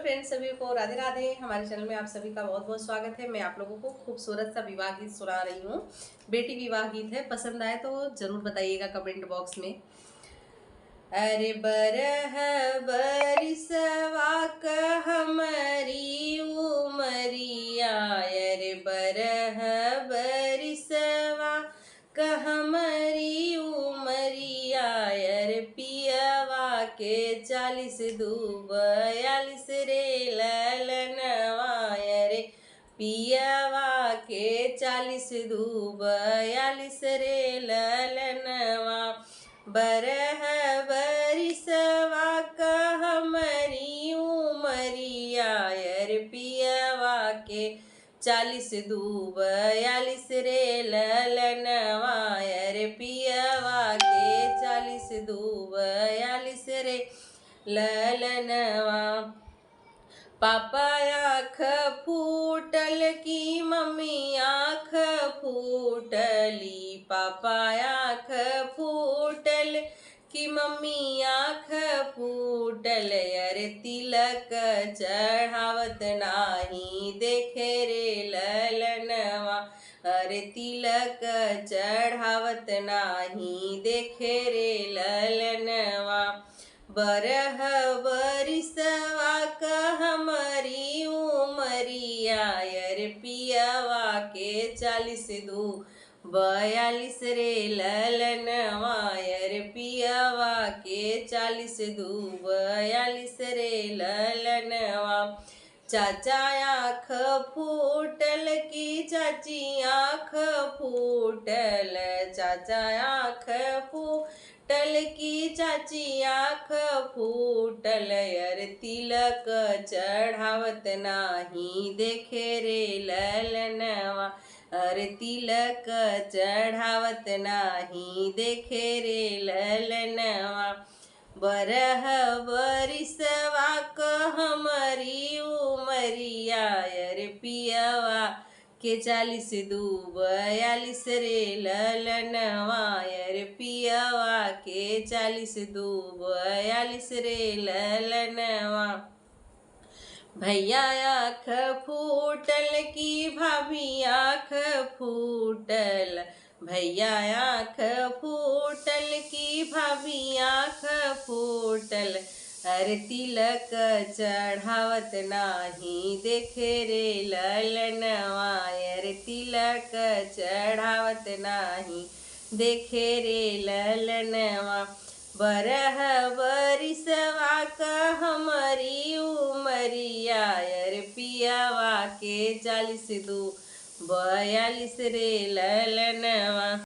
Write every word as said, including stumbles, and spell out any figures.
फ्रेंड्स, सभी को राधे राधे। हमारे चैनल में आप सभी का बहुत बहुत स्वागत है। मैं आप लोगों को खूबसूरत सा विवाह गीत सुना रही हूँ। बेटी विवाह गीत है, पसंद आए तो जरूर बताइएगा कमेंट बॉक्स में। अरे बरह बरिसवा क हमरी उमरिया, अरे बरह बरिसवा क हमरी उमरिया, अरे पियवा के चालीस दू बयालीस रे ललनवा, अरे पियवा के चालीस दू बयालीस रे ललनवा। बरह बरिसवा क हमरी उमरिया, अरे पियवा के चालीस दू बयालीस रे ललनवा, अरे पियवा के चालीस दू बयालीस रे ललनवा। पापा आँख फूटल की मम्मी आँख फूटली, पापा आँख फूटल कि मम्मी आँख फूटल, अरे तिलक चढ़ावत नाही देखे रे ललनवा, अरे तिलक चढ़ावत नाही देखे रे ललनवा। बरह बरिसवा क हमरी उमरिया, अरे पियवा के चालीस दू बयालीस रे ललनवा, अरे पियवा के चालीस दू बयालीस रे ललनवा। चाचा आँख फूटल की चाची आँख फूटल, चाचा आँख फूटल की चाची आँख फूटल, अरे तिलक चढ़ावत नाही देखे रे ललनवा, अरे तिलक चढ़ावत नाही देखे रे ललनवा। बरह बरिसवा क हमरी उमरिया, अरे पियवा के चालीस दू बयालीस रे ललनवा, अरे पियवा के चालीस दू बयालीस रे ललनवा। भैया आँख फूटल की भाभी आँख फूटल, भैया आँख फूटल की भाभी आँख फूटल, अरे तिलक चढ़ावत नाही देखे रे ललनवा, अरे तिलक चढ़ावत नाही देखे रे ललनवा। बरह बरिसवा क हमरी उमरिया, अरे पियवा के चालीस दू बयालीस रे ललनवा।